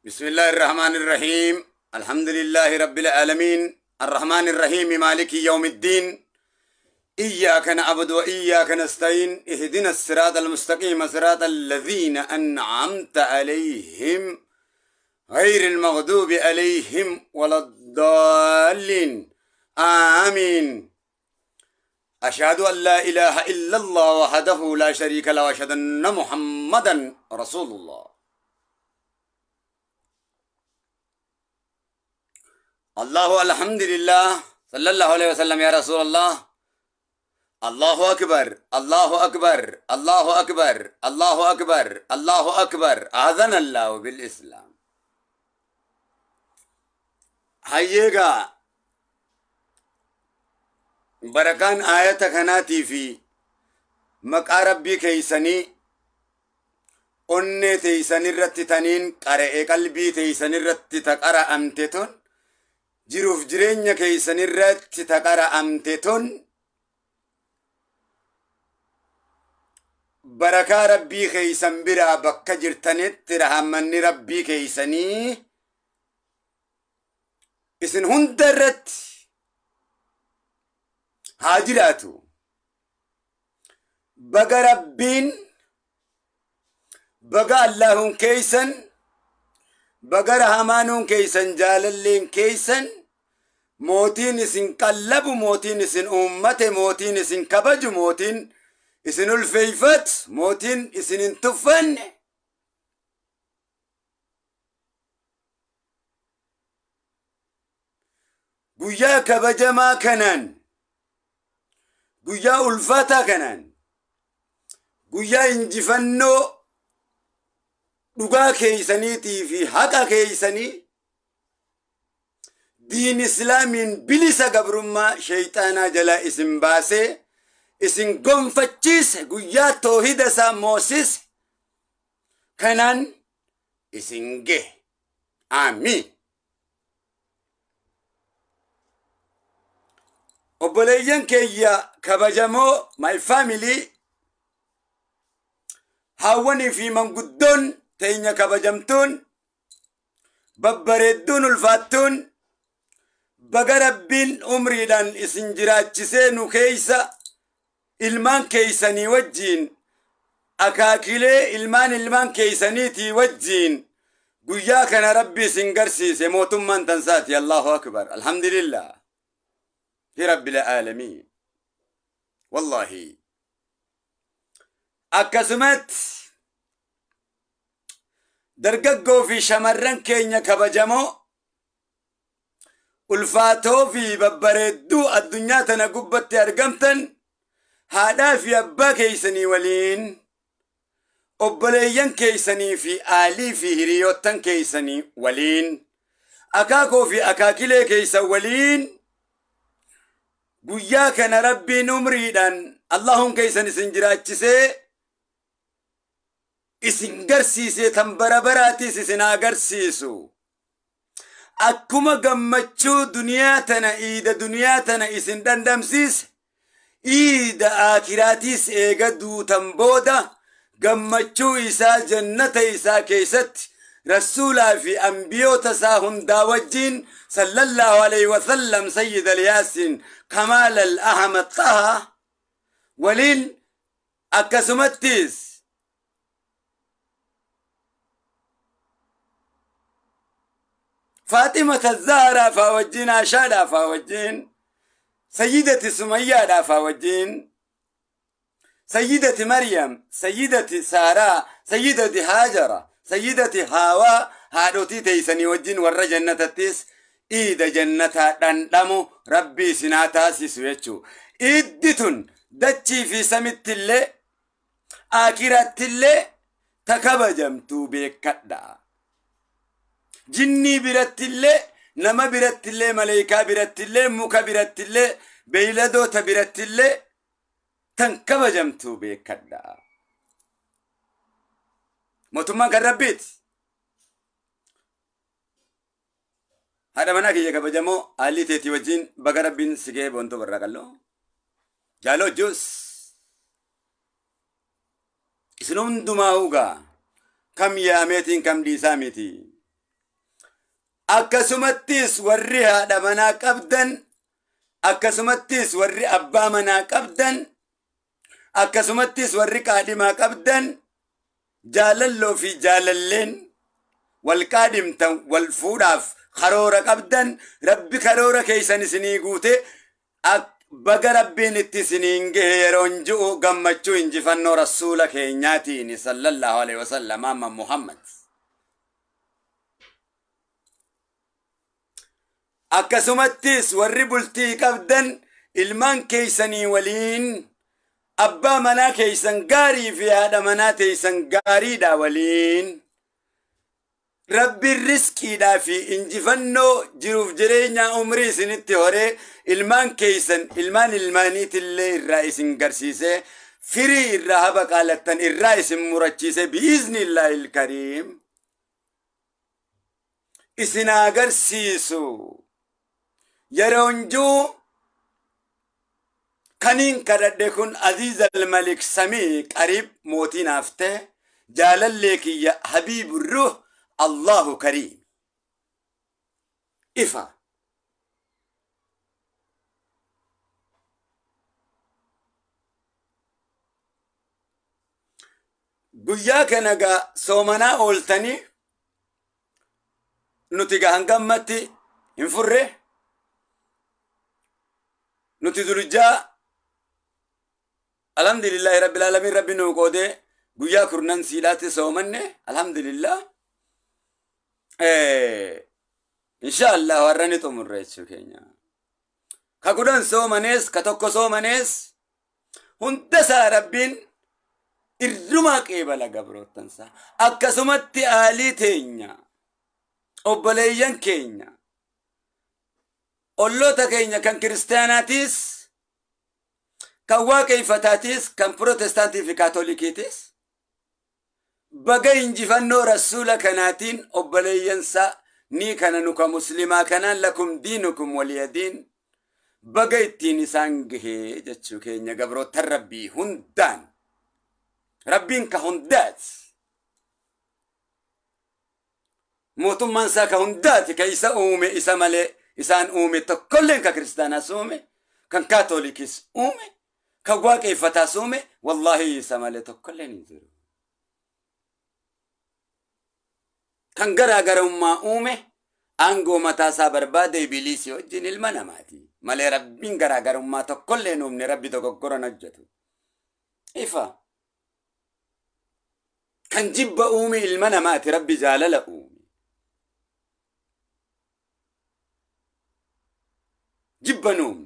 بسم الله الرحمن الرحيم الحمد لله رب العالمين الرحمن الرحيم مالك يوم الدين إياك نعبد وإياك نستعين اهدنا الصراط المستقيم صراط الذين أنعمت عليهم غير المغضوب عليهم ولا الضالين آمين أشهد أن لا إله إلا الله وحده لا شريك له وأشهد أن محمدا رسول الله الله الحمد لله صلى الله عليه وسلم يا رسول الله الله أكبر الله أكبر الله أكبر الله أكبر الله أكبر أذن الله بالإسلام حيقا Barakaan aayata kanaatii fi maqaa Rabbii keeysanii onnee teeysan irratti taniin qara'e qalbii teeysan irratti ta qara'amte tun jiruuf jireenya keeysan irratti ta qara'amte tun barakaa Rabbii keeysan biraa bakka jirtanitti rahammanni Rabbii keeysanii isin hunda irratti haa jiraatu. Baga Rabbiin, baga Allaahun keeysan, baga Rahamaanuun keeysan, jaalalleen keeysan, mootiin isin qallabu, mootiin isin uummate, mootiin isin kabaju, mootiin isin ulfeeyfatu, mootiin isin hin tuffanne, Guyyaa kabajamaa kanaan, guyyaa ulfaataa kanaan, guyyaa injifannoo dhugaa keeysaniitii fi haqa keeysanii diin islaamiin bilisa gabrummaa sheeyxaanaa jalaa isin baasee isin gonfachiise guyyaa toohida isaa moosise kanaan isin gahe. Aamiin. Obboleeyyan keeyya kabajamoo my family haawwanii fi manguddoon teenya kabajamtuun babbareedduun ulfaattuun baga rabbiin umriidhaan isin jiraachisee nu keeysa ilmaan keeysanii wajjiin akaakilee ilmaan ilmaan keeysaniitii wajjiin guyyaa kana rabbi isin garsiise mootummaan tansaati allahu akbar alhamdulillah hi rabbil aalamiin wallahi akkasumatti dargaggoo fi shamarran keenya kabajamoo ulfaatoo fi babbareedduu addunyaa tana gubbatti argamtan haadhaa fi abbaa keeysanii waliin obboleeyyan keeysanii fi aalii fi hiriyoottan keeysanii waliin akaakoo fi akaakilee keeysan waliin guyyaa kana rabbiin umriidhaan Allahun keeysan isin jiraachisee isin garsiisee tan bara baraatiis isin haa garsiisu. Akkuma gammachuu duniyaa tana iida duniyaa tana isin dhandhamsiise iida aakiraatiis eega duutan booda gammachuu isaa jannata isaa keessatti rasuulaa fi ambiyoota isaa hundaa wajjiin sallallahu alaihi wasallam sayyid al-yaasin kamaal al-ahmad taha waliin akkasumattis Faaximata Zahraa faa wajjin Ashaadhaa faa wajjin Sayyidati Sumayyaadhaa faa wajjin Sayyidati Maryam Sayyidati Saaraa Sayyidati Haajara Sayyidati Haawaa haadhotii teeysanii wajjin warra jannatattis iida jannataa dhandhamu rabbii isinaa taasisu jechuu iiddi tun dachii fi samittillee aakirattillee ta kabajamtuu beekkadha. Jinnii birattillee, nama birattillee, maleeykaa birattillee, muka birattillee, beeyladoota birattillee tan kabajamtuu beekkadha. Mootummaan kan Rabbiiti. Haadha manaa kiyya kabajamoo haalli teetii wajjin baga rabbiin si ga'ee boontuu barraa qalloo. Jaaloo juus. Isin hundumaa hugaa kam yaameetiin kam dhiisaa miti. Akkasumattis warri haadha manaa qabdan, akkasumattis warri abbaa manaa qabdan, akkasumattis warri qaadhimaa qabdan, jaalalloo fi jaalalleen wal qaadhimtan, wal fuudhaaf karoora qabdan, Rabbi karoora keessan isinii guute. Baga Rabbiin itti isiniin gahe yeroon ji'u gammachuu injifannoo Rasuula keenyaatiin, sallallahu alaihi wasallam, amma Muhammad. Akkasumattis warri bultii qabdan, ilmaan keessanii waliin, abbaa manaa keessan gaarii fi haadha manaa teessan gaariidha waliin, Rabbiin risqiidhaa fi injifannoo jiruuf jireenyaa umrii isinitti horee, ilmaan keessan, ilmaan ilmaaniitillee irraa isin garsiisee, firii irraa haba qaalattan irraa isin murachiisee, bi'iiznillaahil kariim isin agarsiisu yeroon jiru kaniin kadhadhe kun Aziz al-Malik Samii Qariib mootii naaf ta'e, jaalallee kiyya Habiibu Ruh Allahu Kariim ifa. Guyyaa kana gaa soomanaa ooltanii, nuti gaa hanga ammatti hin furre. Nuti Zulhijjaa, alhamdulillahi rabbil alamin, Rabbi nuu qoodee guyyaa 10 siidhaatti soomanne, alhamdulillah. Insha Allah warra ni xumurre jechuu keenya. Ka 10 soomanees, ka 1 soomanees, hunda isaa Rabbiin irrumaa qeebala gabroottansaa. Akkasumatti aalii teenya, obboleeyyan keenya, olloota keenya kan kiristaanaatiis, kan waaqeeffataatiis, kan pirootestaantii fi kaatolikiitis, baga injifannoo Rasuula kanaatiin obboleeyyansaa ni kana nu ka muslimaa kanaan, lakum diinukum waliyadiin, baga ittiin isaan gahee jechuu keenya. Gabroottan Rabbii hundaan, Rabbiin ka hundaati, mootummaan isaa ka hundaati. Ka isa uume, isa malee isaan uume tokkolleen, ka kiristaanaas uume, kan kaatolikis uume, kan waaqeeffataas uume, wallaahi isa malee tokkolleen hin jiru. Kan garaa garummaa uume aangoo mataa isaa barbaade ibiliisii wajjin ilma namaati malee Rabbiin garaa garummaa tokkollee hin uumne. Rabbi dogoggoran hojjetu. Ifa. Kan jibba uume ilma namaati, Rabbi jaalala uume. Jibba nuumne.